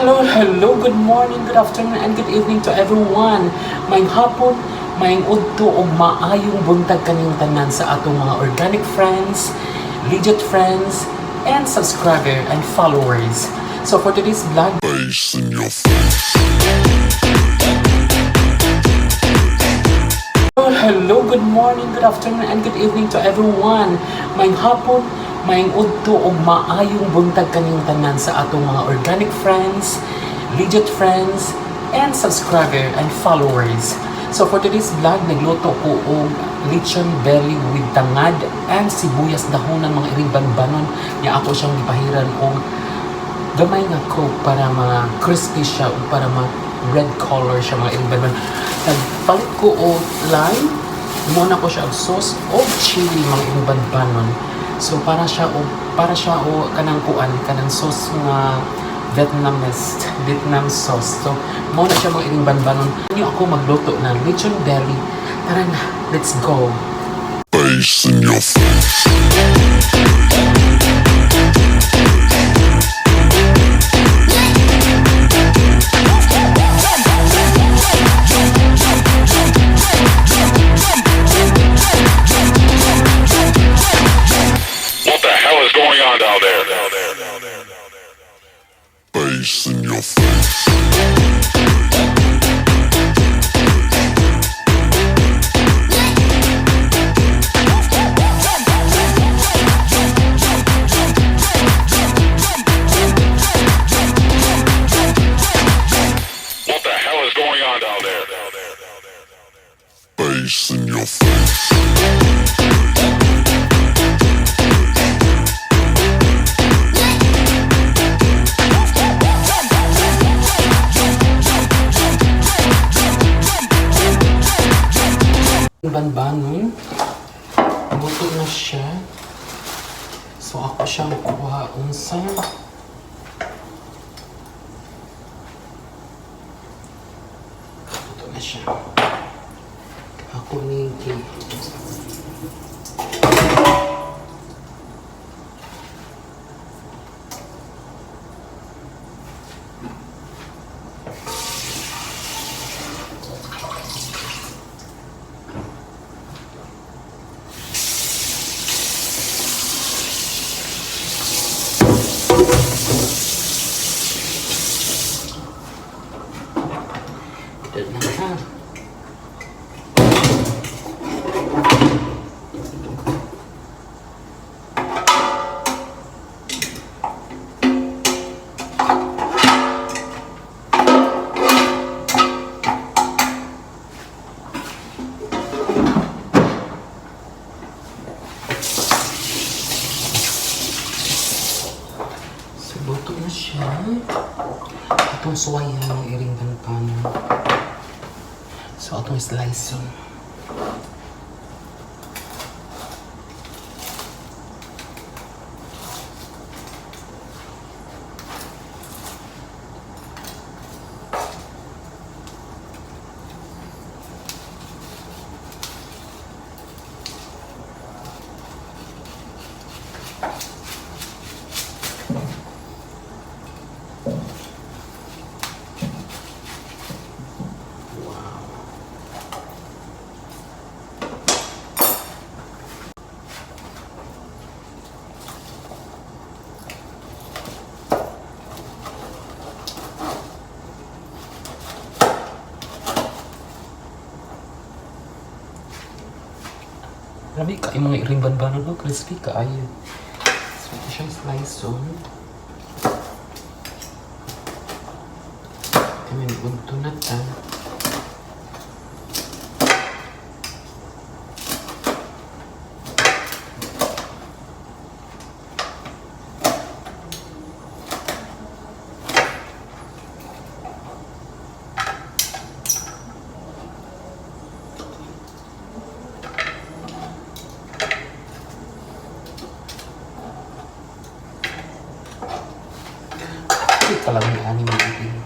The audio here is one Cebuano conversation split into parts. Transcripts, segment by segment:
Hello, hello, good morning, good afternoon, and good evening to everyone. Maayong hapon, maayong udto, ug maayong buntag kaninyong tanan sa atong mga organic friends, legit friends, and subscriber and followers. So for today's vlog, Bass in your face. Hello, good morning, good afternoon, and good evening to everyone. Maayong hapon, maayong udto, ug maayong buntag kaninyong tanan sa atong mga organic friends, legit friends, and subscriber and followers. So for today's vlog, nagluto ko og lechon belly with tangad and sibuyas dahonan, mga iring banbanon niya. Ako siyang gipahiran og gamay nga Coke para ma-crispy siya ug para ma red color siya, mga iring banban. Nagpalit ko og lime, muna ko siya og sauce og chili, mga iring banbanon. So para siya o kanang kuan, kanang sauce nga Vietnamese, Vietnam sauce. So mao na siya, mga iring banbanon. Niyo ako magluto ng lechon belly. Tara na, let's go. Bass in your face. What the hell is going on down there? Bass in your face. What the hell is going on down there? Bass in your face. Banbanon. Luto na siya. So ako siyang kuha unsa. Luto na siya. Ako ni Kita na ha. So, luto na siya. Atong suwayan ng iring banpanon. So, atong slice yun. Wow. Grabe ka yung mga iring banbanon, no? Crispy kaayo. So, ito siyang slice on. Kami unto na ta. Ay, palang ni ani mga iring.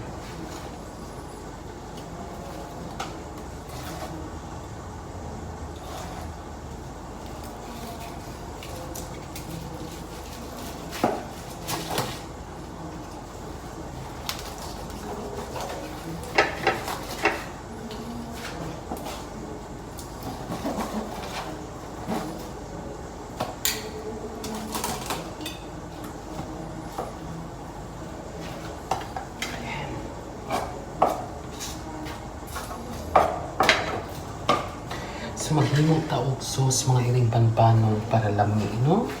Maghimo ta og sauce, mga iring banbanon, para lami, no?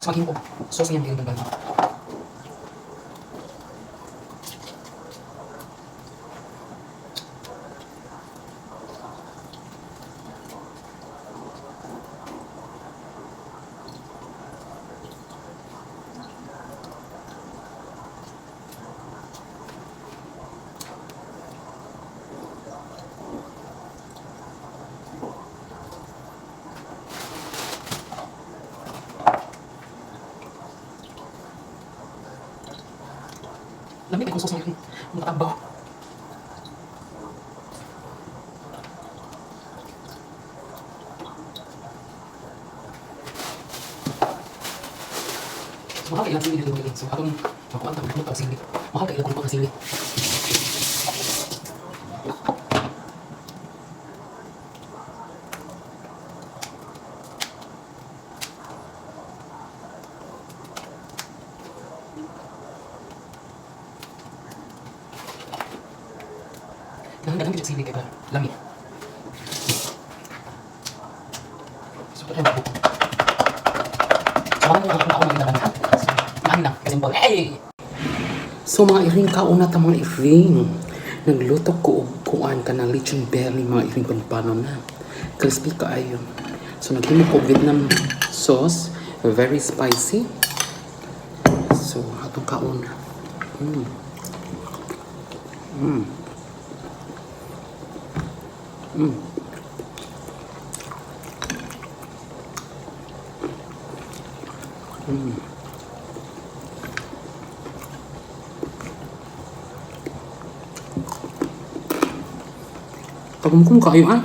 So maghimo og sauce niya, mga iring banbanon. Lami kay kung sauce, mga iring. Matabaw. So mahal kay ilang sili dito, mga iring. So atong makuan ta magluto og sili. Mahal kay ilang kulpang sili. Daghan daghan sili kay para lami. So patay na. So ako ako ako magdala. So ano lang, simple. Hey! So mga iring, kauna ta, mga iring. Nagluto ko og kuan kanang lechon belly, mga iring paano na. Crispy kaayo. So naghimo ko og Vietnam sauce, very spicy. So atong kauna. Kagumkum kaayo ah.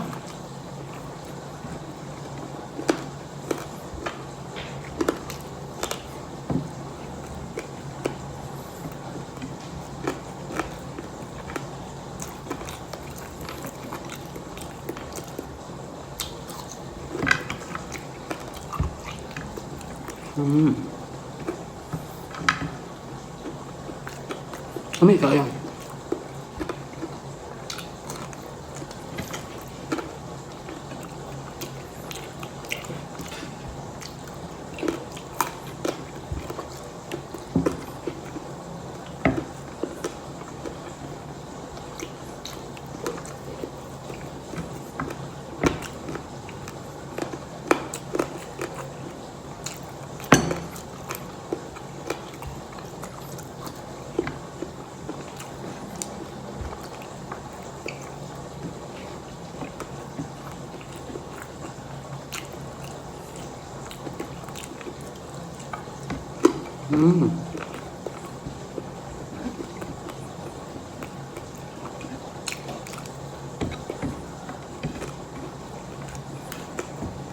Lami kaayo.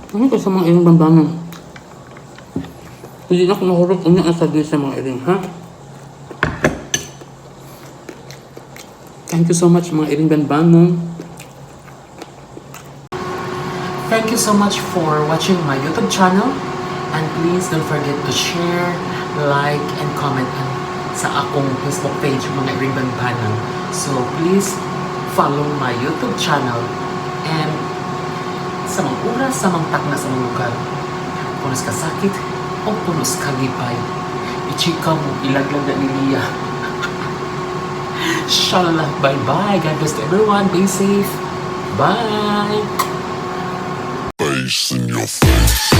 Ano ko sa mga iring banbanon? Hindi na ako mahurot unya ang sad sa mga iring, ha? Thank you so much, mga iring banbanon. Thank you so much for watching my YouTube channel. And please don't forget to share, like, and comment sa akong Facebook page, mga iring banbanon. So please follow my YouTube channel and sa mga oras, sa mga takna, sa mga lugar. Punos ka sakit o punos ka lipay. Ichika mo, ilaglag na ni Lia. Shalala, bye-bye. God bless to everyone. Be safe. Bye! Bass in your face.